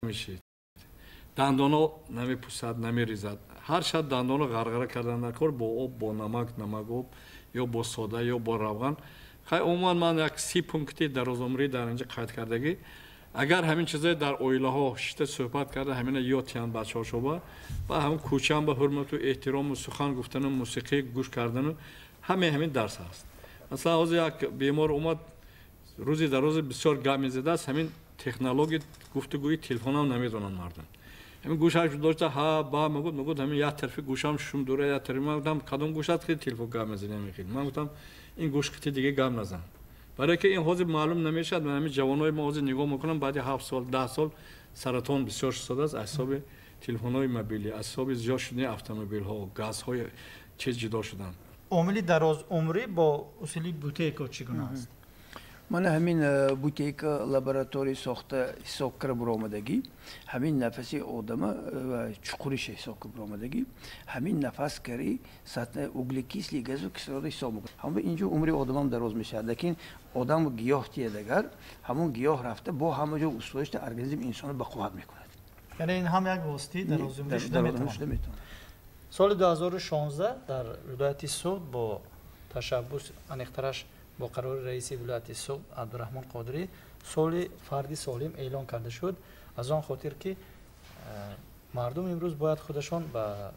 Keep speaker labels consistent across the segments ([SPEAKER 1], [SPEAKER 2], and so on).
[SPEAKER 1] Мешид, дандоно намепусад, намеризад. Ҳар шаб дандоно ғарғара кардан дар кор бо об, бо намак, намак об ё бо сода ё бо равған. Хай, умуман ман як 30 пункти дарозумрӣ дар инҷа қайд кардагӣ. Агар ҳамин чизое дар оилаҳо шишта суҳбат карда, ҳамина ёд тиҳанд бачаҳошоба ва ҳамин кӯчаам ба ҳурмату эҳтирому сухан гуфтану мусиқӣ гӯш кардану ҳаме ҳамин дарс ҳаст. Масалан, ҳозир як бемор омад, рӯзи дарози бисёр гап мезадааст. Ҳамин технология гуфтугӯи телефонам намедонанд мардум. Ҳамин гӯшаш дошта, ҳа ба мегӯд, ҳамин як тарафи гӯшам шум дура, як тарафи. Ман гуфтам: «Кадом гӯшат хеле телефон гап мезанӣ?» Мехел ман гуфтам: «Ин гӯш қити дига гап назан», барое ки ин ҳозир маълум намешавад. Ман ҳамин ҷавонои мо ҳозир нигоҳ мекунам, баъди 7 сол, 10 сол саратон бисёр шудааст аз ҳисоби телефонҳои мобилӣ, аз ҳисоби зиёд шудани автомобилҳо, газҳои чиз ҷудо шудан.
[SPEAKER 2] Омили дарозумрӣ бо усули Бутейко чӣ гуна аст?
[SPEAKER 3] Мана ҳамин Бутейка лаборатория сохта, ҳисоб кара буромадагӣ, ҳамин нафаси одама ва чуқуриша ҳисоб кара буромадагӣ, ҳамин нафас кари углекислый газу кислорода ҳисоб мекунад. Ҳама инҷо умри одамам дароз мешавад. Лекин одам гиёҳ тиядагар, ҳамон гиёҳ рафта бо ҳама ҷо устоишта организм инсонро бақувват мекунад.
[SPEAKER 2] Яъне ин ҳам як воситаи дарозумрӣ шуда
[SPEAKER 3] метавонад.
[SPEAKER 2] Соли 2016 дар вилояти Суғд бо ташаббус, аниқтараш бо қарори раиси вилояти Суғд Абдураҳмон Қодирӣ, соли фарди солим эълон карда шуд, аз он хотир ки мардум имрӯз бояд худашон ба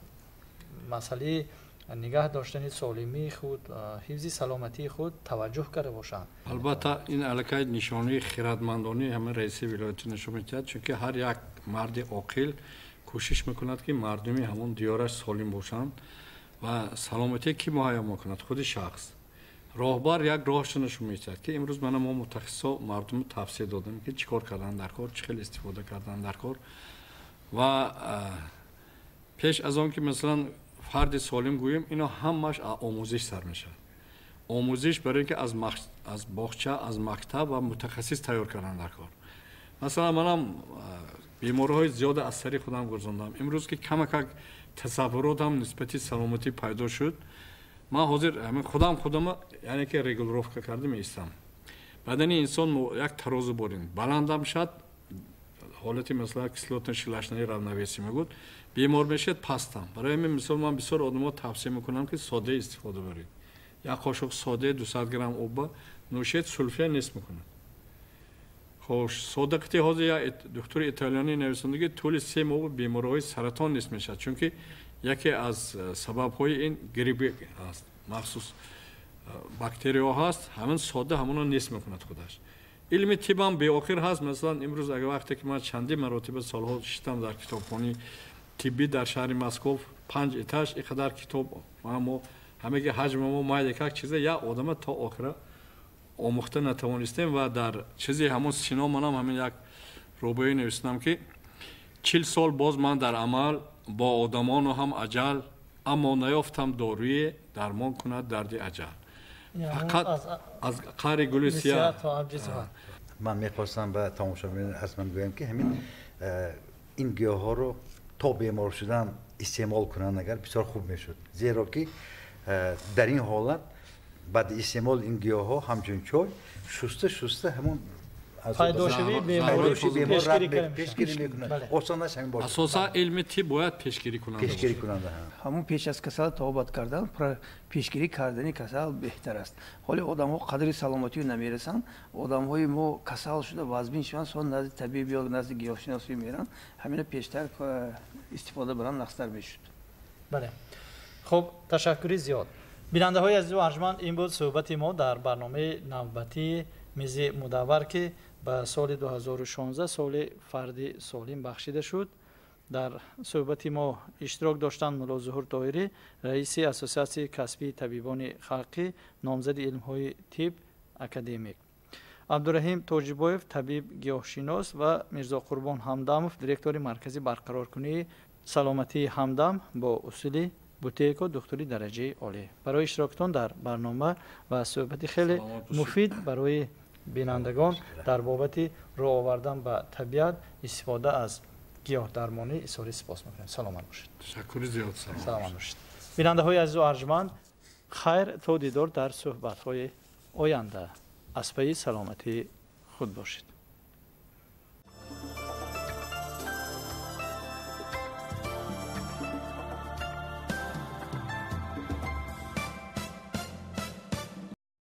[SPEAKER 2] масъалаи нигаҳ доштани солимии худ, ҳифзи саломатии худ таваҷҷӯҳ карда бошанд.
[SPEAKER 1] Албатта, ин аллакай нишонаи хиратмандонии ҳамин раиси вилоятӣ нишон медиҳад, чунки ҳар як марди оқил кӯшиш мекунад, ки мардуми ҳамон диёраш солим бошанд. Ва саломатие кӣ муҳайё мекунад? Худи шахс. Роҳбар як роҳашо нишон медиҳад, ки имрӯз мана мо мутахассисо мардумро тавсия додем, ки чӣ кор кардан дар кор, чӣ хел истифода кардан дар кор. Ва пеш аз он ки, масалан, фарди солим гӯем, ино ҳамааш омӯзиш сар мешавад. Омӯзиш барои ин ки аз боғча, аз мактаб ва мутахассис тайёр кардан дар кор. Масалан, манам бемориҳои зиёда аз сари худам гузондам. Имрӯз ки камакак тасаввуротам нисбати саломатӣ пайдо шуд, ман ҳозир ҳамин худам худама, яъне ки регулировка карда меистам. Бадани инсон як тарозу борин баландам шад, ҳолати, масалан, кислотно-щелочное равновесие мегӯд, бемор мешавад, пастам. Барои ҳамин, мисол, ман бисёр одамо тавсия мекунам, ки сода истифода баред. Як қошуқ сода 200 грамм обба нӯшед, сулфия нест мекунад. Хош, содақати ҳозир як духтури италиёнӣ нависондаги, тӯли 3 моҳ бемориҳои саратон нест мешавад, чунки яке аз сабабҳои ин гриби аст, махсус бактерияҳо ҳаст. Ҳамин сода ҳамоно нест мекунад худаш. Илми тибам беохир ҳаст. Масалан, имрӯз агар вақте ки ман чандин маротиба солҳо шиштам дар китобхонаи тиббӣ дар шаҳри Москов, панҷ этаж, ин қадар китоб, мо ҳамаги ҳаҷми мо майда как чиза, як одама то охира омӯхта натавонистем. Ва дар чизи ҳамон сино манам ҳамин як рубоӣ нависонам, ки 40 сол боз ман дар амал бо одамону ҳам аҷал, аммо наёфтам доруе дармон кунад дарди аҷал, фақат аз қари гули сия.
[SPEAKER 4] Ман мехостам ба тамошобинон аз ман гӯям, ки ҳамин ин гиёҳҳоро то бемор шудан истеъмол кунанд агар, бисёр хуб мешуд, зеро ки дар ин ҳолат баъди истеъмоли ин гиёҳҳо ҳамчун чой шуста шуста ҳамон
[SPEAKER 2] пайдошавии
[SPEAKER 4] пешгирӣ мекунад. Осонаш ҳамин бошад.
[SPEAKER 1] Асосан илми тиб бояд пешгирӣ кунанда.
[SPEAKER 4] Пешгирӣ кунанда.
[SPEAKER 3] Ҳамон пеш аз касал табобат кардан, пешгирӣ кардани касал беҳтар аст. Ҳоле одамҳо қадри саломатиро намерасанд. Одамҳои мо касал шуда, вазбин шаванд, сон назди табиб ё назди гиёҳшиносӣ меранд. Ҳамина пештар истифода баранд, нақстар мешуд.
[SPEAKER 2] Бале, хуб, ташаккури зиёд. Бинандаҳои азизу арҷманд, ин буд суҳбати мо дар барномаи навбатии Мизи мудаввар, ки ба соли 2016, соли фарди солим бахшида шуд. Дар суҳбати мо иштирок доштанд Муллозуҳур Тоҳирӣ, раиси Ассотсиатсияи касбии табибони халқӣ, номзади илмҳои тиб, академик, Абдураҳим Тоҷибоев, табиб гиёҳшинос, ва Мирзоқурбон Ҳамдамов, директори Маркази барқароркунии саломатии «Ҳамдам» бо усули Бутейко, духтури дараҷаи олӣ. Барои иштирокатон дар барнома ва суҳбати хеле муфид барои бинандагон дар бобати рӯ овардан ба табиат, истифода аз гиёҳдармонӣ изҳори сипос мекунем. Саломат бошед.
[SPEAKER 1] Ташаккури зиёд.
[SPEAKER 2] Саломат бошед. Бинандаҳои азизу арҷманд, хайр, то дидор дар суҳбатҳои оянда. Аз пайи саломатии худ бошед.